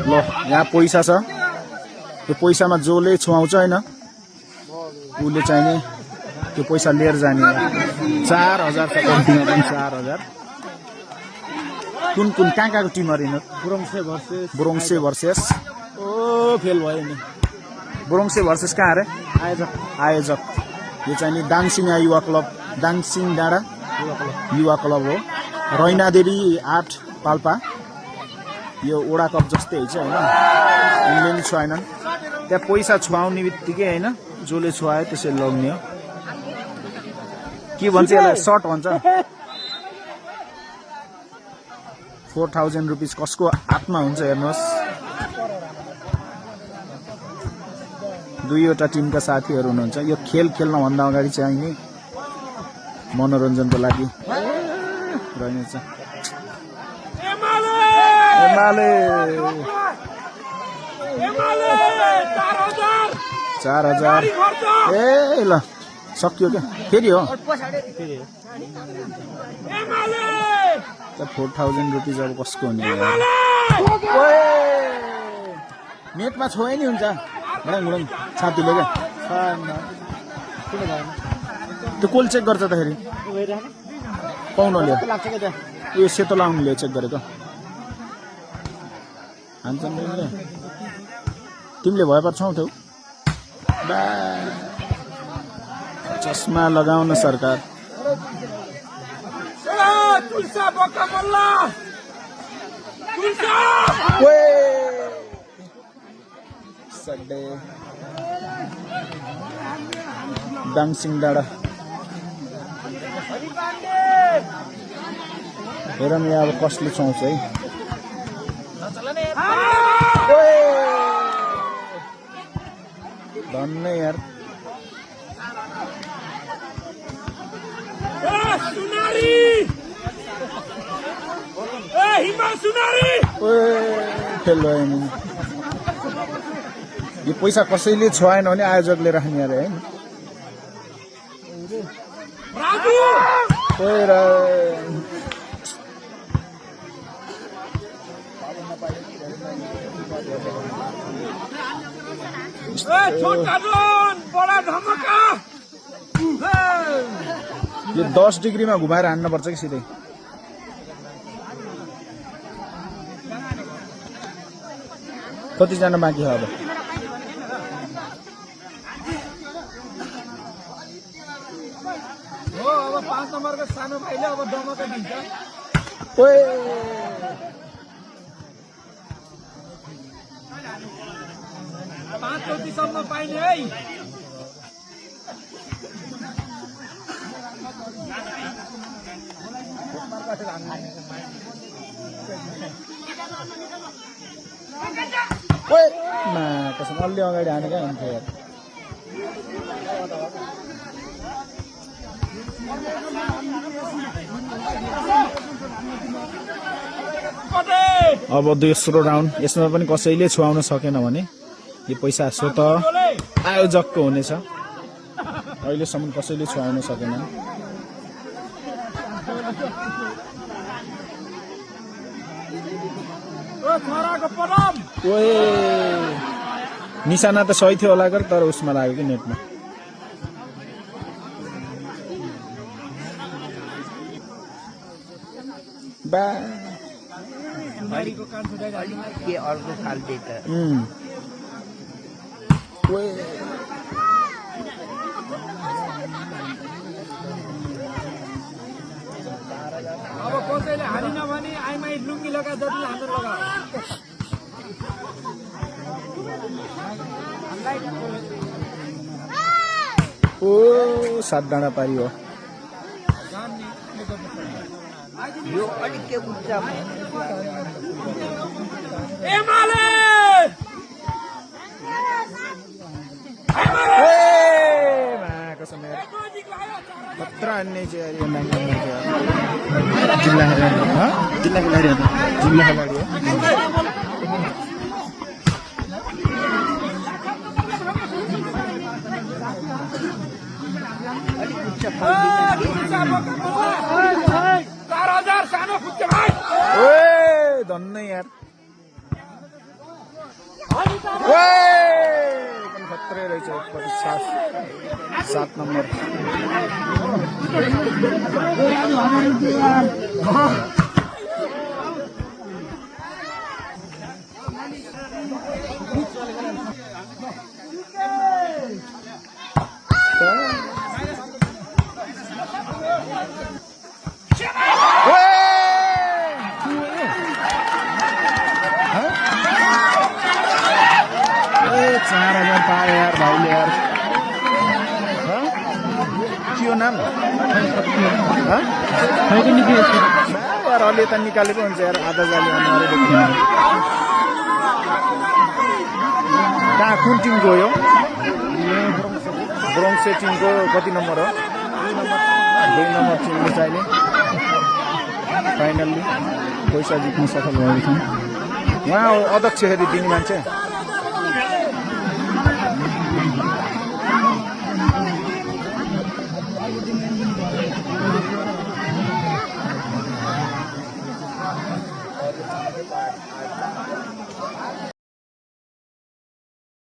ल यहाँ पैसा छ त्यो पैसामा जसले छुवाउँछ हैन उसले चाहिँ नि त्यो पैसा लिएर जाने 4000 छ कम्तीमा पनि 4000 कुन कुन कहाँको टिमहरु हैन ब्रोङ्से भर्सेस ओ फेल भयो नि ब्रोङ्से भर्सेस कहाँ रे आयोजक यो चाहिँ नि दाङसिङ युवा क्लब दाङसिङ डाँडा युवा क्लब हो रैनादेवी 8 पाल्पा यो ओडा कप जस्तै हैछ हैन उनले नि छुवाएनन् त्यहाँ पैसा छुवाउने बित्तिकै हैन जसले छुवायो त्यसैले लग्ने हो के भन्छ यसलाई सर्ट भन्छ 4000 रुपैयाँ कसको हातमा हुन्छ हेर्नुहोस् दुईवटा टिमका साथीहरु हुनुहुन्छ यो खेल खेल्न भन्दा अगाडि चाहिँ नि मनोरञ्जनको लागि रहनेछ एमाले 4000 ए ल सक्यो क्या फेरि हो 4000 रुपैयाँ अब कसको हुने नेटमा छोए नि हुन्छ गुडुङ छातीले क्या त्यो कोल चेक गर्छ त फेरि पाउनले यो सेतो लाउनुले चेक गरेको हान्छन् तिमीले भए पर्छौ थौ चस्मा लगाउन सरकार दाङसिङ डाँडा हेर न अब कसले छाउँछ है धन्य यार फेल भयो नि यो पैसा कसैले छुवाएन भने आयोजकले राख्ने अरे हैन यो 10 डिग्रीमा घुमाएर हान्न पर्छ कि सिधै कतिजना बाँकी छ अब अब 5 नम्बरको सानो भाइले अब डमका दिन्छ ओए 5 चौतीसम्म पाइने है ओए मा कसम अलि अगाडि हानेकै हुन्थ्यो यार अब दोस्रो राउन्ड यसमा पनि कसैले छुवाउन सकेन भने यो पैसा स्वत आयोजकको हुनेछ अहिलेसम्म कसैले छुवाउन सकेन ओए निशाना त सही थियो होला कर तर उसमा लाग्यो कि नेटमा बा बारीको कान छुटाइ के अर्को फाल्टे त ओए अब कसैले हानिन भने आइमाई लुङ्गी लगा जति हान्नु लगा ओ 7 डाँडा पारी हो यो अलिक के उच्च एमाले कसम यार पत्र अन्य चाहिँ जिल्ला जिल्ला खेलाडी जिल्ला खेलाडी हो धन्य यार एकदम खत्रै रहेछ 7 नम्बर चार हजार पाए यार भाइले यार के हो नाम यार अलि त निकालेको हुन्छ यार आधा जाली अनुहारै देख्दैन कहाँ कुन टिमको यो ब्रोन्से टिमको कति नम्बर हो 2 नम्बर टिमले चाहिने फाइनल्ली पैसा जित्न सफल भएको छन् उहाँ हो अध्यक्ष हेरी दिने मान्छे